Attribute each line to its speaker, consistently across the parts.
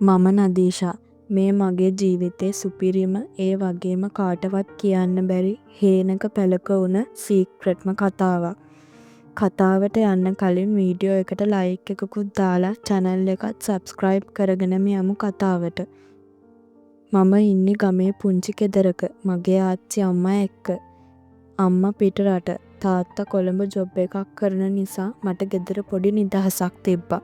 Speaker 1: මම නදීෂා. මේ මගේ ජීවිතේ සුපිරිම ඒ වගේම කාටවත් කියන්න බැරි හේනක පැලක වුණ සීක්‍රට්ම කතාවක්. කතාවට යන්න කලින් වීඩියෝ එකට ලයික් එකකුත් දාලා චැනල් එකත් සබ්ස්ක්‍රයිබ් කරගෙනම යමු කතාවට. මම ඉන්නේ ගමේ පුංචි ගෙදරක මගේ ආච්චි අම්මා එක්ක. අම්මා පිටරට, තාත්තා කොළඹ ජොබ් එකක් කරන නිසා මට ගෙදර පොඩි නිදහසක් තිබ්බා.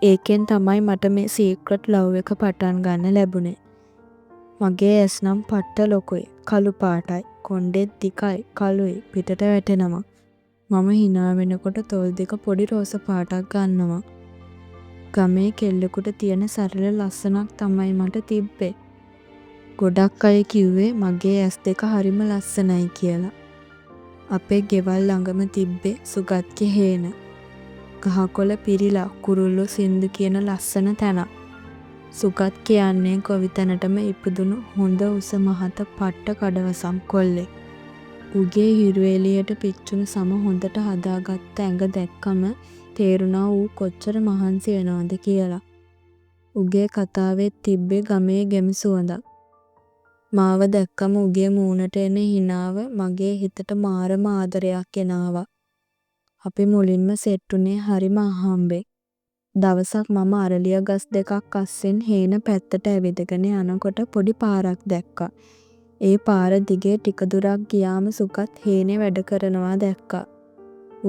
Speaker 1: ඒකෙන් තමයි මට මේ සීක්‍රට් ලව් එක පටන් ගන්න ලැබුණේ. මගේ ඇස් නම් පට්ට ලොකුයි, කළු පාටයි. කොණ්ඩෙත් දිගයි, කළුයි, පිටට වැටෙනවා. මම හිනා වෙනකොට තොල් දෙක පොඩි රෝස පාටක් ගන්නවා. ගමේ කෙල්ලෙකුට තියෙන සරල ලස්සනක් තමයි මට තිබ්බේ. ගොඩක් අය කිව්වේ මගේ ඇස් දෙක හරිම ලස්සනයි කියලා. අපේ ගෙවල් ළඟම තිබ්බේ සුගත්ගේ හේන. ගහකොළ පිරිලා කුරුල්ලෝ සින්දු කියන ලස්සන තැනක්. සුගත් කියන්නේ ගොවිතැනටම ඉපදුණු හොඳ උස මහත පට්ට කඩවසම් කොල්ලෙක්. ඌගේ හිරු එළියට පිච්චුණු සම හොඳට හදාගත්ත ඇඟ දැක්කම තේරුණා ඌ කොච්චර මහන්සි වෙනවද කියලා. ඌගේ කතාවෙත් තිබ්බේ ගමේ ගැමි සුවඳක්. මාව දැක්කම ඌගේ මූණට එන හිනාව මගේ හිතට මාරම ආදරයක් ගෙනාවා. අපි මුලින්ම සෙට් වුණේ හරිම අහම්බෙන්. දවසක් මම අරලිය ගස් දෙකක් අස්සෙන් හේන පැත්තට ඇවිදගෙන යනකොට පොඩි පාරක් දැක්කා. ඒ පාර දිගේ ටික දුරක් ගියාම සුගත් හේනේ වැඩ කරනවා දැක්කා.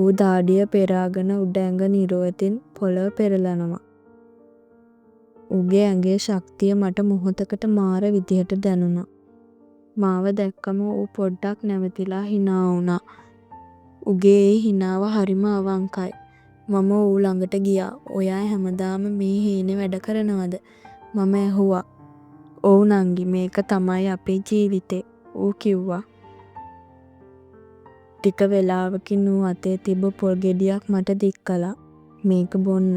Speaker 1: ඌ දාඩිය පෙරාගෙන උඩ ඇඟ නිරුවතින් පොළව පෙරලනවා. ඌගේ ඇඟේ ශක්තිය මට මොහොතකට මාර විදිහට දැනුණා. මාව දැක්කම ඌ පොඩ්ඩක් නැවතිලා හිනා වුණා. ඌගේ ඒ හිනාව හරිම අවංකයි. මම ඌ ළඟට ගියා. ඔයා හැමදාම මේ හේනේ වැඩ කරනවද? මම ඇහුවා. ඔව් නංගි, මේක තමයි අපේ ජීවිතේ, ඌ කිව්වා. ටික වෙලාවකින් ඌ අතේ තිබ්බ පොල් ගෙඩියක් මට දික් කළා. මේක බොන්න.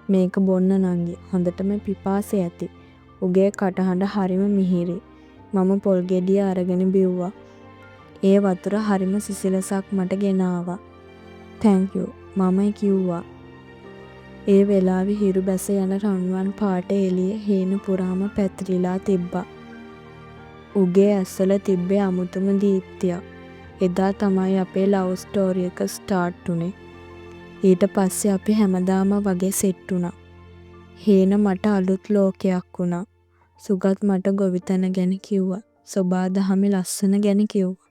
Speaker 1: මේක බොන්න නංගි. හොඳටම පිපාසෙ ඇති. ඌගේ කටහඬ හරිම මිහිරි. මම පොල් ගෙඩිය අරගෙන බිව්වා. ඒ වතුර හරිම සිසිලසක් මට ගෙනාවා. Thank you, මම කිව්වා. ඒ වෙලාවෙ හිරු බැස යන රන්වන් පාට එළිය හේන පුරාම පැතිරිලා තිබ්බා. ඌගේ ඇස්වල තිබ්බේ අමුතුම දීප්තියක්. එදා තමයි අපේ ලව් ස්ටෝරි එක ස්ටාර්ට් වුණේ. ඊට පස්සේ අපි හැමදාම වගේ සෙට් වුණා. හේන මට අලුත් ලෝකයක් වුණා. සුගත් මට ගොවිතැන ගැන කිව්වා. සොබාදහමේ ලස්සන ගැන කිව්වා.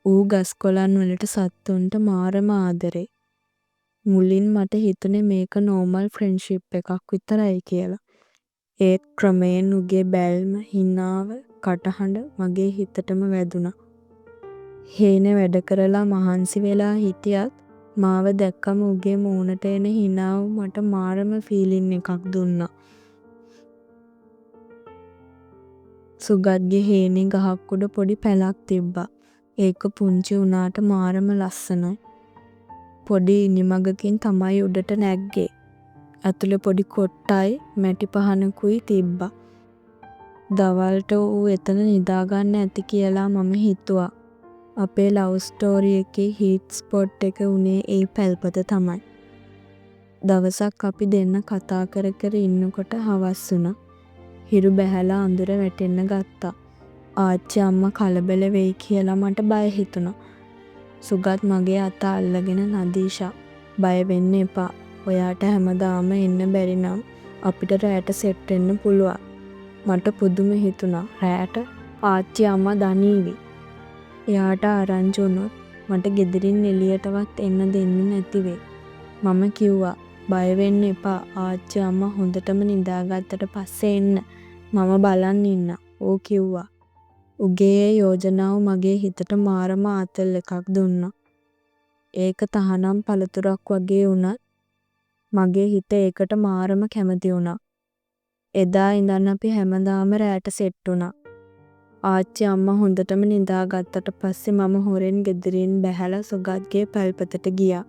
Speaker 1: ඌ ගස් කොළන් වලට සත්තුන්ට මාරම ආදරේ. මුලින් මට හිතුනේ මේක නෝමල් ෆ්‍රෙන්ඩ්ෂිප් එකක් විතරයි කියලා. ඒත් ක්‍රමයෙන් ඌගේ බැල්ම, හිනාව, කටහඬ මගේ හිතටම වැදුනා. හේනේ වැඩ කරලා මහන්සි වෙලා හිටියත් මාව දැක්කම ඌගේ මූණට එන හිනාව මට මාරම ෆීලින් එකක් දුන්නා. සුගත්ගේ හේනේ ගහක් උඩ පොඩි පැලක් තිබ්බා. ඒක පුංචි වුණාට මාරම ලස්සනයි. පොඩි ඉනිමගකින් තමයි උඩට නැග්ගේ. ඇතුලේ පොඩි කොට්ටයි මැටි පහනකුයි තිබ්බා. දවල්ට ඌ එතන නිදාගන්න ඇති කියලා මම හිතුවා. අපේ ලව් ස්ටෝරි එකේ හීට් ස්පොට් එක වුණේ ඒ පැල්පත තමයි. දවසක් අපි දෙන්න කතා කර කර ඉන්නකොට හවස් වුණා. හිරු බැහැලා අඳුර වැටෙන්න ගත්තා. ආච්චි අම්මා කලබල වෙයි කියලා මට බය හිතුණා. සුගත් මගේ අත අල්ලගෙන නදීෂා, බය වෙන්න එපා. ඔයාට හැමදාම එන්න බැරි නම් අපිට රෑට සෙට් වෙන්න පුළුවන්. මට පුදුම හිතුණා, රෑට? ආච්චි අම්මා දනීවි. එයාට ආරංචි වුණොත් මට ගෙදරින් එළියටවත් එන්න දෙන්නේ නැති වෙයි. මම කිව්වා, බය වෙන්න එපා, ආච්චි අම්මා හොඳටම නිදාගත්තට පස්සේ එන්න. මම බලන් ඉන්නම්, ඌ කිව්වා. ඌගේ ඒ යෝජනාව මගේ හිතට මාරම ආතල් එකක් දුන්නා. ඒක තහනම් පළතුරක් වගේ වුණත් මගේ හිත ඒකට මාරම කැමති වුණා. එදා ඉඳන් අපි හැමදාම රෑට සෙට් වුණා. ආච්චි අම්මා හොඳටම නිදාගත්තට පස්සේ මම හොරෙන් ගෙදරින් බැහැලා සුගත්ගේ පැල්පතට ගියා.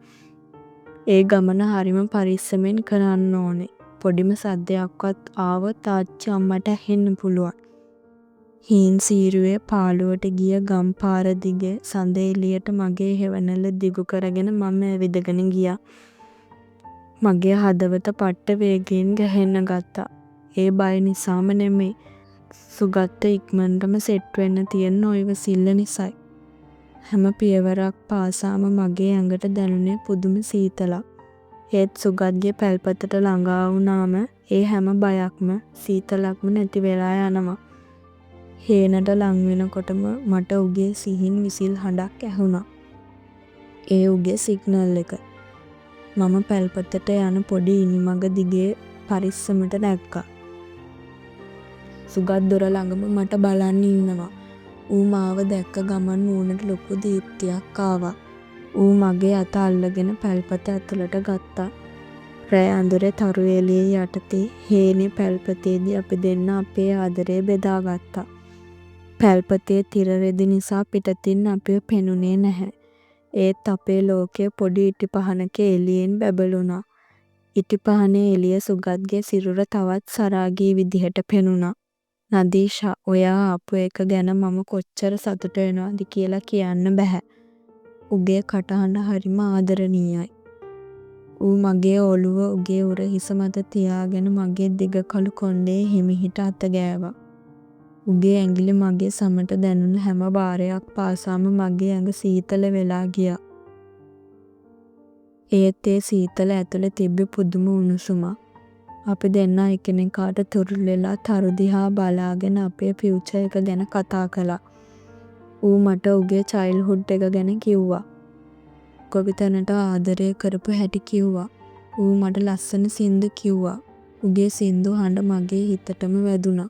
Speaker 1: ඒ ගමන හරිම පරිස්සමෙන් කරන්න ඕනේ. පොඩිම සද්දයක්වත් ආවොත් ආච්චි අම්මට ඇහෙන්න පුළුවන්. හීන් සීරුවේ පාළුවට ගිය ගම් පාර දිගේ සඳ එළියට මගේ හෙවණැල්ල දිගු කරගෙන මම ඇවිදගෙන ගියා. මගේ හදවත පට්ට වේගයෙන් ගැහෙන්න ගත්තා. ඒ බය නිසාම නෙමෙයි. සුගත්ට ඉක්මනටම සෙට් වෙන්න තියෙන නොඉවසිල්ල නිසයි. හැම පියවරක් පාසාම මගේ ඇඟට දැනුනේ පුදුම සීතලක්. ඒත් සුගත්ගේ පැල්පතට ළඟා වුණාම ඒ හැම බයක්ම, සීතලක්ම නැතිවෙලා යනවා. හේනට ලං වෙනකොටම මට උගේ සිහින් විසිල් හඬක් ඇහුණා. ඒ උගේ සිග්නල් එක. මම පැල්පතට යන පොඩි ඉනිමග දිගේ පරිස්සමට නැග්ගා. සුගත් දොර ළඟම මට බලන් ඉන්නවා. ඌ මාව දැක්ක ගමන් මූණට ලොකු දීප්තියක් ආවා. ඌ මගේ අත අල්ලගෙන පැල්පත ඇතුළට ගත්තා. රෑ අඳුරේ තරු එළිය යටතේ හේනේ පැල්පතේදී අපි දෙන්නා අපේ ආදරය බෙදාගත්තා. පැල්පතේ තිර රෙදි නිසා පිටතින් අපිව පෙනුනේ නැහැ. ඒත් අපේ ලෝකය පොඩි ඉටිපහනක එළියෙන් බැබළුණා. ඉටිපහනේ එළිය සුගත්ගේ සිරුර තවත් සරාගී විදිහට පෙනුණා. "නදීෂා, ඔයා ආපු එක ගැන මම කොච්චර සතුටු වෙනවද කියලා කියන්න බැහැ." උගේ කටහඬ හරිම ආදරණීයයි. ඌ මගේ ඔළුව උගේ උරහිස මත තියාගෙන මගේ දිග කළු කොණ්ඩයේ හිමිහිට අත ගෑවා. උගේ ඇඟිලි මගේ සමට දැනුණු හැම වාරයක් පාසාම මගේ ඇඟ සීතල වෙලා ගියා. ඒත් ඒ සීතල ඇතුලේ තිබ්බෙ පුදුම උණුසුමක්. අපි දෙන්නා එකිනෙකාට තුරුල් වෙලා තරු දිහා බලාගෙන අපේ ෆියුචර් එක ගැන කතා කළා. ඌ මට උගේ චයිල්ඩ්හුඩ් එක ගැන කිව්වා. ගොවිතැනට ආදරේ කරපු හැටි කිව්වා. ඌ මට ලස්සන සින්දු කිව්වා. උගේ සින්දු හඬ මගේ හිතටම වැදුනා.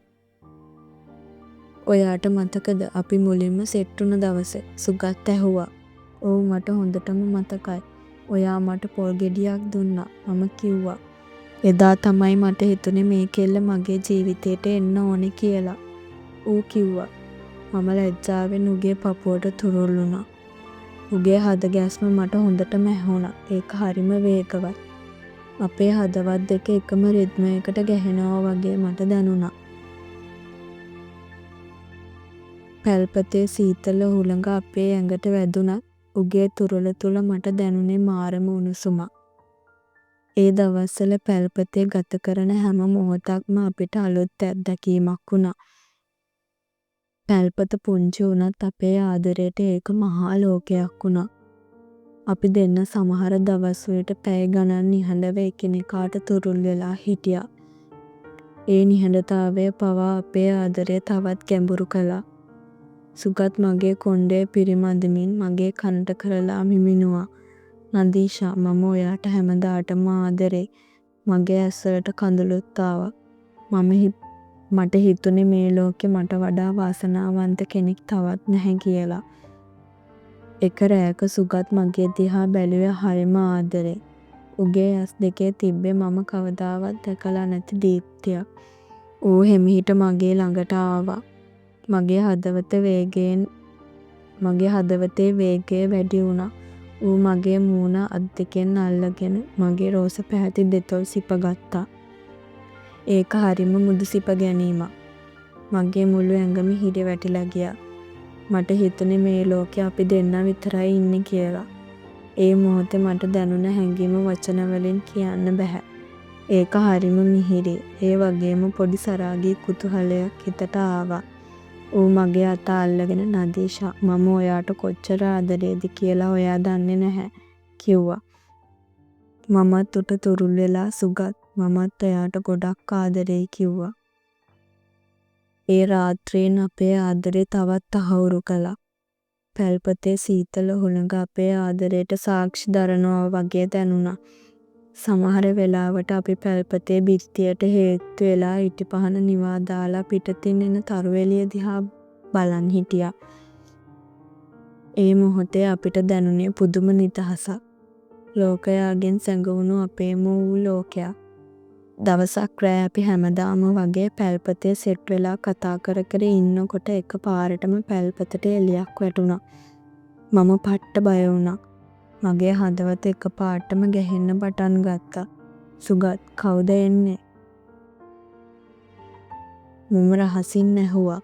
Speaker 1: "ඔයාට මතකද අපි මුලින්ම සෙට් වුණ දවස?" සුගත් ඇහුවා. "ඔව්, මට හොඳටම මතකයි. ඔයා මට පොල් ගෙඩියක් දුන්නා," මම කිව්වා. "එදා තමයි මට හිතුනේ මේ කෙල්ල මගේ ජීවිතේට එන්න ඕනෙ කියලා," ඌ කිව්වා. මම ලැජ්ජාවෙන් උගේ පපුවට තුරුල් වුණා. උගේ හද ගැස්ම මට හොඳටම ඇහුණා. ඒක හරිම වේගවත්. අපේ හදවත් දෙක එකම රිද්මයකට ගැහෙනවා වගේ මට දැනුණා. පැල්පතේ සීතල හුළඟ අපේ ඇඟට වැදුනත්, උගේ තුරුල තුල මට දැනුනේ මාරම උණුසුමක්. ඒ දවස්වල පැල්පතේ ගත කරන හැම මොහොතක්ම අපිට අලුත් අත්දැකීමක් වුණා. පැල්පත පුංචි වුණත් අපේ ආදරේට ඒක මහා ලෝකයක් වුණා. අපි දෙන්නා සමහර දවස්වලට පැය ගණන් නිහඬව එකිනෙකාට තුරුල් වෙලා හිටියා. ඒ නිහඬතාවය පවා අපේ ආදරය තවත් ගැඹුරු කළා. සුගත් මගේ කොණ්ඩය පිරිමදිමින් මගේ කනට කරලා මිමිණුවා. "නදීෂා, මම ඔයාට හැමදාටම ආදරෙයි." මගේ ඇස්වලට කඳුළුත් ආවා. මට හිතුනේ මේ ලෝකෙ මට වඩා වාසනාවන්ත කෙනෙක් තවත් නැහැ කියලා. එක රෑක සුගත් මගේ දිහා බැලුවේ හරිම ආදරෙන්. උගේ ඇස් දෙකේ තිබ්බේ මම කවදාවත් දැකලා නැති දීප්තියක්. ඌ හෙමිහිට මගේ ළඟට ආවා. මගේ හදවතේ වේගය වැඩි වුණා. ඌ මගේ මූණ අත් දෙකෙන් අල්ලගෙන මගේ රෝස පැහැති දෙතොල් සිපගත්තා. ඒක හරිම මුදු සිපගැනීමක්. මගේ මුළු ඇඟම හිරි වැටිලා ගියා. මට හිතුනේ මේ ලෝකේ අපි දෙන්නා විතරයි ඉන්නේ කියලා. ඒ මොහොතේ මට දැනුණ හැඟීම වචන වලින් කියන්න බැහැ. ඒක හරිම මිහිරියි. ඒ වගේම පොඩි සරාගී කුතුහලයක් හිතට ආවා. ඌ මගේ අත අල්ලගෙන "නදීෂා, මම ඔයාට කොච්චර ආදරේද කියලා ඔයා දන්නේ නැහැ," කිව්වා. මමත් ඌට තුරුල් වෙලා "සුගත්, මමත් ඔයාට ගොඩක් ආදරෙයි," කිව්වා. ඒ රාත්‍රියෙන් අපේ ආදරේ තවත් තහවුරු කළා. පැල්පතේ සීතල හුළඟ අපේ ආදරේට සාක්ෂි දරනවා වගේ දැනුණා. සමහර වෙලාවට අපි පැල්පතේ බිත්තියට හේත්තු වෙලා ඉටිපහන නිවා දාලා පිටතින් එන තරු එළිය දිහා බලන් හිටියා. ඒ මොහොතේ අපිට දැනුනේ පුදුම නිදහසක්. ලෝකයාගෙන් සැඟවුණු අපේම වූ ලෝකයක්. දවසක් රෑ අපි හැමදාම වගේ පැල්පතේ සෙට් වෙලා කතා කර කර ඉන්නකොට එක පාරටම පැල්පතට එළියක් වැටුණා. මම පට්ට බය වුණා. මගේ හදවත එකපාරටම ගැහෙන්න පටන් ගත්තා. "සුගත්, කවුද එන්නේ?" මම රහසින් ඇහුවා.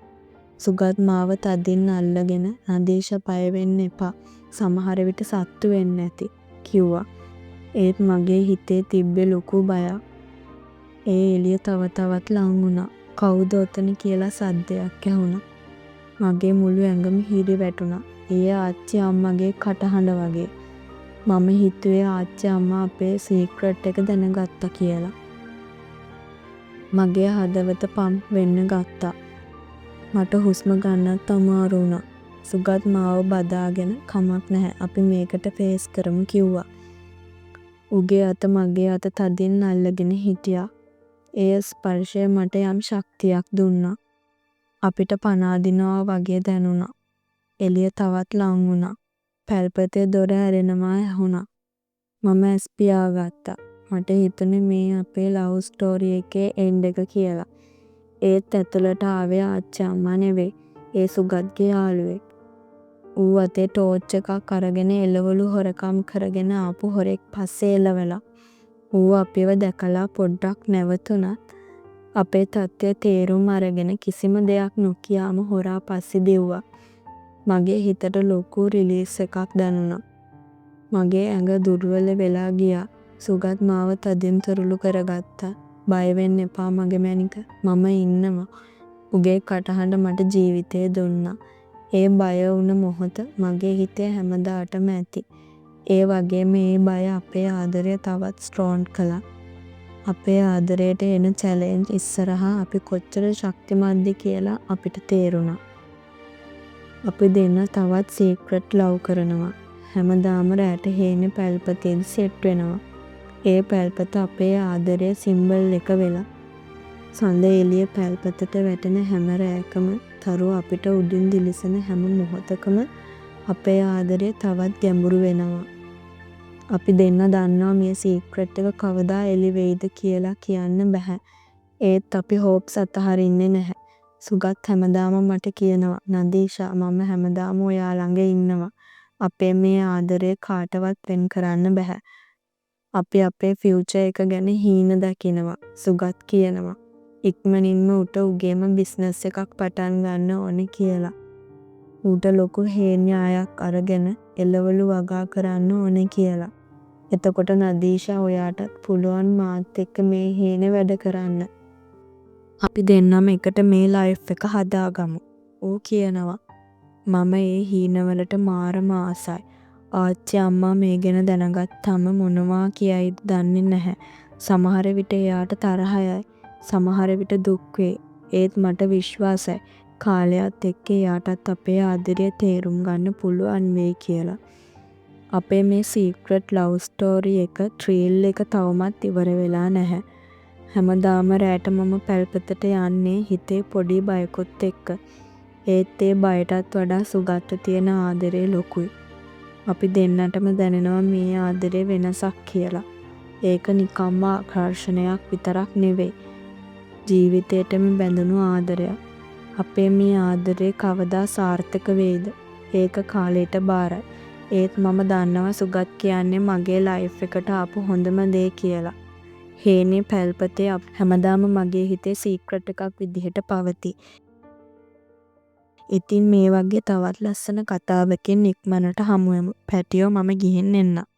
Speaker 1: සුගත් මාව තදින් අල්ලගෙන "නදීෂා, බය වෙන්න එපා. සමහර විට සත්තු වෙන්න ඇති," කිව්වා. ඒත් මගේ හිතේ තිබ්බෙ ලොකු බයක්. ඒ එළිය තව තවත් ලං වුණා. "කවුද ඔතන" කියලා සද්දයක් ඇහුණා. මගේ මුළු ඇඟම හිරි වැටුණා. ඒ ආච්චි අම්මගේ කටහඬ වගේ. මම හිතුවේ ආච්චි අම්මා අපේ සීක්‍රට් එක දැනගත්තා කියලා. මගේ හදවත පම්ප් වෙන්න ගත්තා. මට හුස්ම ගන්නත් අමාරු වුණා. සුගත් මාව බදාගෙන "කමක් නැහැ, අපි මේකට ෆේස් කරමු" කිව්වා. උගේ අත මගේ අත තදින් අල්ලගෙන හිටියා. ඒ ස්පර්ශය මට යම් ශක්තියක් දුන්නා. අපිට පණ අදිනවා වගේ දැනුණා. එළිය තවත් ලං වුණා. පැල්පතේ දොර ඇරෙනවා ඇහුණා. මම ඇස් පියාගත්තා. මට හිතුනේ මේ අපේ ලව් ස්ටෝරි එකේ එන්ඩ් එක කියලා. ඒත් ඇතුළට ආවේ ආච්චි අම්මා නෙවෙයි. ඒ සුගත්ගේ යාළුවෙක්. ඌ අතේ ටෝච් එකක් අරගෙන එළවලු හොරකම් කරගෙන ආපු හොරෙක් පස්සේ එළවලා. ඌ අපිව දැකලා පොඩ්ඩක් නැවතුණත් අපේ තත්ත්වය තේරුම් අරගෙන කිසිම දෙයක් නොකියාම හොරා පස්සේ දිව්වා. මගේ හිතට ලොකු රිලීෆ් එකක් දැනුණා. මගේ ඇඟ දුර්වල වෙලා ගියා. සුගත් මාව තදින් තුරුළු කරගත්තා. "බය වෙන්න එපා මගේ මැණික. මම ඉන්නවා." උගේ කටහඬ මට ජීවිතය දුන්නා. ඒ බය වුණ මොහොත මගේ හිතේ හැමදාටම ඇති. ඒ වගේම ඒ බය අපේ ආදරය තවත් ස්ට්‍රෝං කළා. අපේ ආදරයට එන චැලෙන්ජ් ඉස්සරහා අපි කොච්චර ශක්තිමත්ද කියලා අපිට තේරුණා. අපි දෙන්නා තවත් සීක්‍රට් ලව් කරනවා. හැමදාම රෑට හේනේ පැල්පතේදි සෙට් වෙනවා. ඒ පැල්පත අපේ ආදරේ සිම්බල් එක වෙලා. සඳ එළිය පැල්පතට වැටෙන හැම රෑකම, තරු අපිට උඩින් දිලිසෙන හැම මොහොතකම අපේ ආදරය තවත් ගැඹුරු වෙනවා. අපි දෙන්නා දන්නවා මේ සීක්‍රට් එක කවදා එළි වෙයිද කියලා කියන්න බැහැ. ඒත් අපි හෝප්ස් අතහරින්නේ නැහැ. සුගත් හැමදාම මට කියනවා, "නදීෂා, මම හැමදාම ඔයා ළඟ ඉන්නවා. අපේ මේ ආදරය කාටවත් වෙන් කරන්න බැහැ. අපි අපේ ෆියුචර් එක ගැන හීන දකිනවා." සුගත් කියනවා ඉක්මනින්ම ඌට උගේම බිස්නස් එකක් පටන් ගන්න ඕනේ කියලා. ඌට ලොකු හේන් යායක් අරගෙන එළවලු වගා කරන්න ඕනේ කියලා. එතකොට නදීෂා, ඔයාටත් පුළුවන් මාත් එක්ක මේ හේනේ වැඩ කරන්න. අපි දෙන්නම එකට මේ ලයිෆ් එක හදාගමු. ඌ කියනවා. මම ඒ හීනවලට මාරම ආසයි. ආච්චි අම්මා මේ ගැන දැනගත්තම මොනවා කියයිද දන්නේ නැහැ. සමහර විට එයාට තරහ යයි. සමහර විට දුක් වෙයි. ඒත් මට විශ්වාසයි, කාලයත් එක්ක එයාටත් අපේ ආදරය තේරුම් ගන්න පුළුවන් වෙයි කියලා. අපේ මේ සීක්‍රට් ලව් ස්ටෝරි එක ත්‍රිල් එක තවමත් ඉවර වෙලා නැහැ. හැමදාම රෑට මම පැල්පතට යන්නේ හිතේ පොඩි බයකුත් එක්ක. ඒත් ඒ බයටත් වඩා සුගත්ට තියෙන ආදරේ ලොකුයි. අපි දෙන්නටම දැනෙනවා මේ ආදරේ වෙනසක් කියලා. ඒක නිකම්ම ආකර්ෂණයක් විතරක් නෙවෙයි. ජීවිතේටම බැඳුණු ආදරයක්. අපේ මේ ආදරේ කවදා සාර්ථක වෙයිද? ඒක කාලයට භාරයි. ඒත් මම දන්නවා සුගත් කියන්නේ මගේ ලයිෆ් එකට ආපු හොඳම දේ කියලා. හේනේ පැල්පතේ හැමදාම මගේ හිතේ සීක්‍රට් එකක් විදිහට පවතී. ඉතින් මේ වගේ තවත් ලස්සන කතාවකින් ඉක්මනට හමුවෙමු. පැටියෝ, මම ගිහින් එන්නම්.